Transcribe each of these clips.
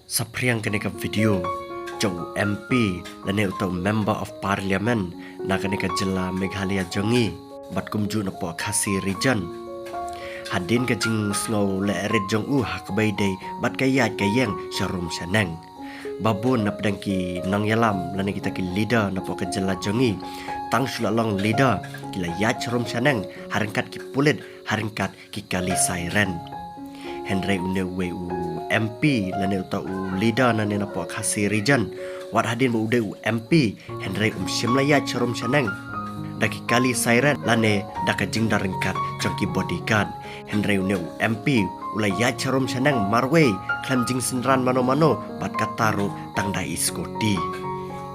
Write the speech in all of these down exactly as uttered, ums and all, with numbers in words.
Saphriang kane ka video jong u M P lane uta u Member of Parliament na kane ka jylla Meghalaya jong ngi bad kumjuh napoh Khasi Region. Hadien ka jingsngew lehrit jong u ha kaba ïadei bad ka ïaid ka ïeng sharum shaneng, ba bun napdeng ki nongïalam lane kita ki leader napoh ka jylla jong ngi, tang shu la long leader, ki la ïaid sharum shaneng ha ryngkat ki pulit, ha ryngkat ki kali siren. Hynrei une uwei u M P lane uta u leader nane napoh Khasi Region, wat hadien ba u dei u M P, hynrei um shym la ïaid sharum shaneng da ki kali siren lane da ka jingdon ryngkat jong ki bodyguard. Hynrei une u M P u la ïaid sharum shaneng marwei khlem jingsynran mano mano bad kata ruh tang da i scooty.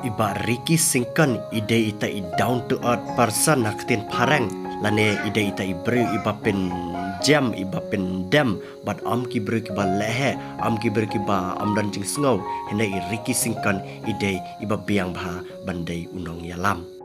I Bah Ricky Syngkon i dei ita i down to earth person ha ktien phareng, lane i dei ita i briew iba pynjem, iba pyndem bad ym ki briew kiba lehheh, ym ki briew kiba ym don jingsngew. Hynrei i Ricky Syngkon i dei iba biang bha ban dei u nongïalam.